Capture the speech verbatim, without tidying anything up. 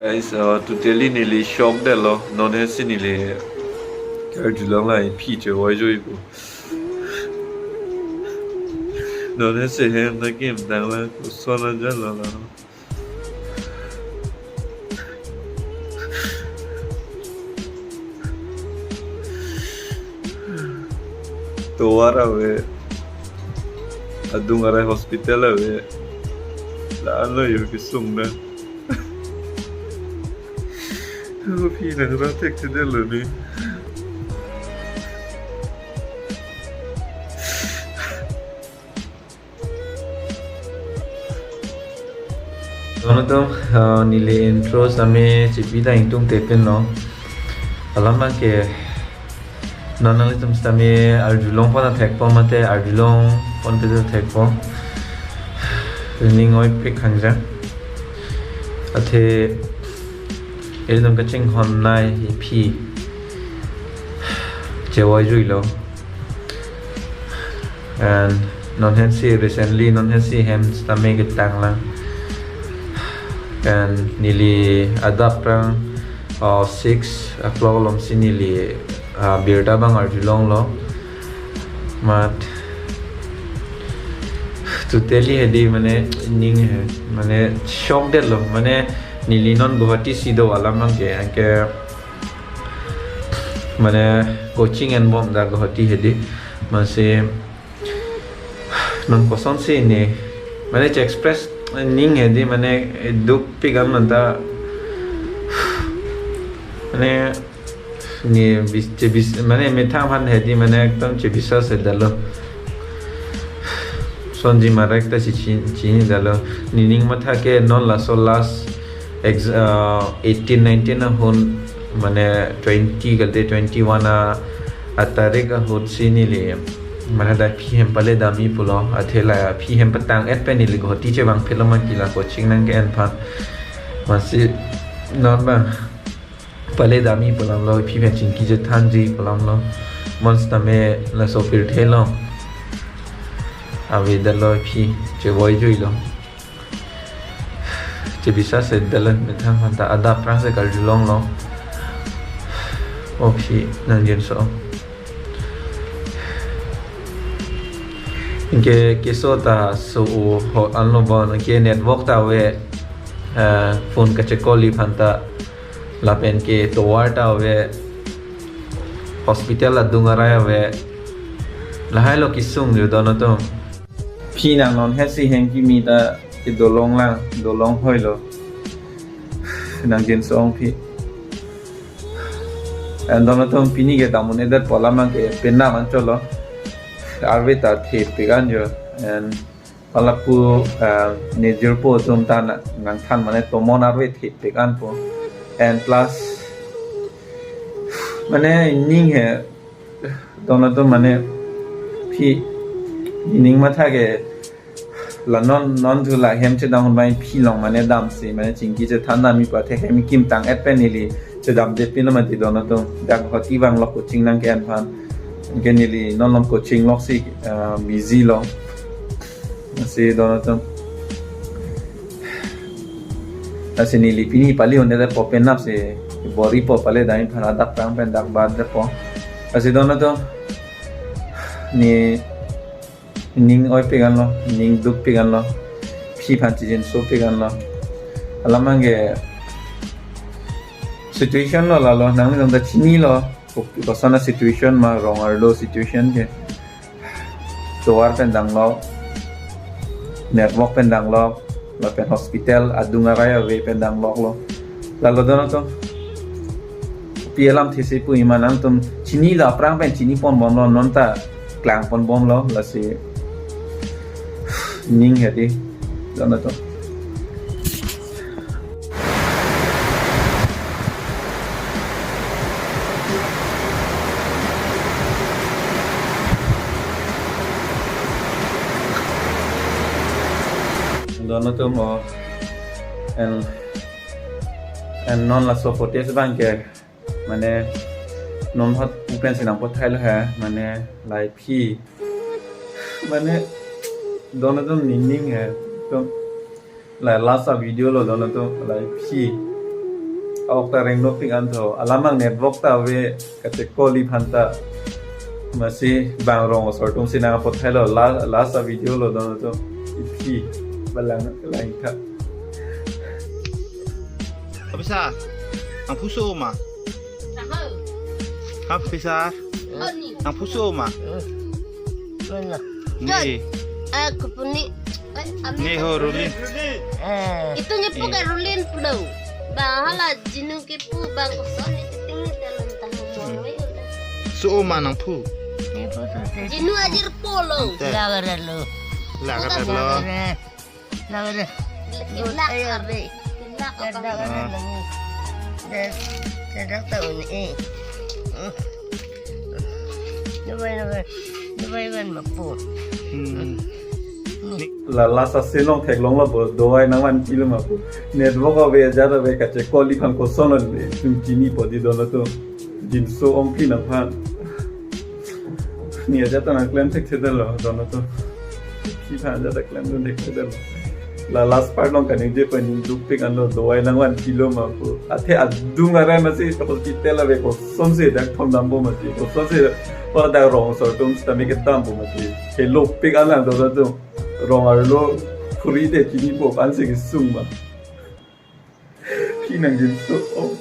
Guys, uh, totally neli shock detlo. Non hesi neli karjulong la iphi chevoi juipo. Non hesi hem ta kimtang la koson aja lo la. Tovar ave, adung arai hospital ave, la-anlo yo kesung na. Aphi nang ra thekthedetlo ni. Dono atum, ah, neli intro sitame chipi ta ingtung tepin lo. Alam abang ke non nanglitum sitame arjulong pon ta thekpo mate arjulong pon pe ta thekpo. Ning oipik hangjang. Athe ilitum kachinghon nai iphi chevoi juilo. And non hesi recently, non hesi hem sitame ketang lang. And neli adap aphrang, uh, six o'clock along si neli, uh, birta abang arjulonglo. Mat totally hedi mane ning he, mane shock detlo. Mane neli non Guwahati si do alam abang ke, anke mane coaching enbom dak Guwahati hedi. Masi non kosonsi ne, mane che-express ning hedi, mane dukpik an manta, mane ne bis, chebis, mane methang aphan hedi, mane ekdom chebisas-etdetlo. Sonji marak ta si chin, chinidetlo. Nening matha ke non laso last ex-, uh, eighteen nineteen ahut, mane twenty kalte twenty-one a, atarik ahut si neli, mane da aphi hem pale damji pulo, athe la aphi hem patang-et pen neli Guwahati chevang phelo mati la coaching nangke-en aphan. Masi non abang pale damji pu alamlo, aphi pen chingki chethanji pu alamlo. Mon sitame laso pirthe along avedetlo, aphi chevoi juilo. Chebisas-etdetlo, methang aphan ta adap aphrang si karjulonglo. O aphi nang jinso. Anke keso ta so-o ho anlo bon, anke network ta ave, eh, phone kachekoli aphan ta, lapen ke tovar ta ave, hospital adung arai ave, lahailo kesung yo dono atum. Aphi nang non hesi hem kimi ta kedolong lang, dolong hoilo. Nang jinso ong aphi. And dono atum, pini ke dam un-edetpo alam abang ke penap anchotlo. Arve ta thepik an jo. And palapu, uh, nejirpo atum ta na-, nangthan mane tomon arve thepik anpo. And plus mane ning he dono atum, mane aphi ning matha ke la non, non thu la hem chedam ahut abang aphi along mane damsi, mane chingki chethan damji pu athe hem kimtang-et pen neli chedamde pinlo mati dono atum. Dak Guwahati vanglo coaching nangke-en aphan. Anke neli non along coaching loksi, ah, busy lo. Lasi dono atum, lasi neli pini pale un-edetpo, penapsi bor-ipo pale damji aphan, adap aphrang pen dak badetpo. Lasi dono atum, ne ning oipik anlo, ning dukpik anlo, aphi aphan chijinsopik anlo. Alam abang ke situation lo lalo, nanglitum ta chinilo, kopi koson a situation ma, rong arlo situation ke. Tovar pen danglok, network pen danglok, lapen hospital adung arai ave pen dangloklo. Lalo dono atum, pi alamthe si pu, iman nangtum chinilo aphrang pen chini ponbomlo, non ta klang ponbomlo, lasi ning hedi dono atum. Dono atum, oh, and, and non laso footage abang ke, mane non hot pu pensi nangpathailo he, mane la aphi, mane dono atum, nening he, atum, la last a video lo dono atum, la aphi. Awok ta rengno pik an tho. Alamang network ta ave kachekoli aphan ta. Masi bang rong asor atum si nang apot thailo la, last a video lo don to. Ithi balang lang tha. Apa sa? Nangphu so ma? Apa sa? Nangphu so ma? Mana? Ne. Eh, kupuni. Eh, ami Ne ho Rulin. Eh. Itu nyepu Eh. ke Rulin pulo. Bah hala Jinu kipu bang koson ni tinggi dalam tahu mau. So ma nangphu. Jinu ajir polo. Ante. Lagar lo. Lagar lo. Lagar. Lagar. Ayo, be. Lagar. Ah. Lagar. Lagar tahun eh. Dubai, Dubai. Dubai ban mapu. Hmm. La last a selong theklong lo bo dawai nangvan pilo ma pu. Network ave ajat ave kachekoli aphan koson lo ne. Tum chini po di don lo to. Jinso ongpi nangphan. Ne ajat ta nangklem thekthedetlo don lo to. Kiphan ajat ta klemdun thekthedetlo. La last part along kaningje pen dukpik anlo dawai nangvan pilo ma pu. Athe adung arai masi hospital ave kosonsi dak thom dampo mati. Kosonsi pada rong asor atum sitame kedampo mati. Helopik an lang do do tum. Rong arlo khuri te chinipo ansi kesung ma. Phi nangjinso. Oh.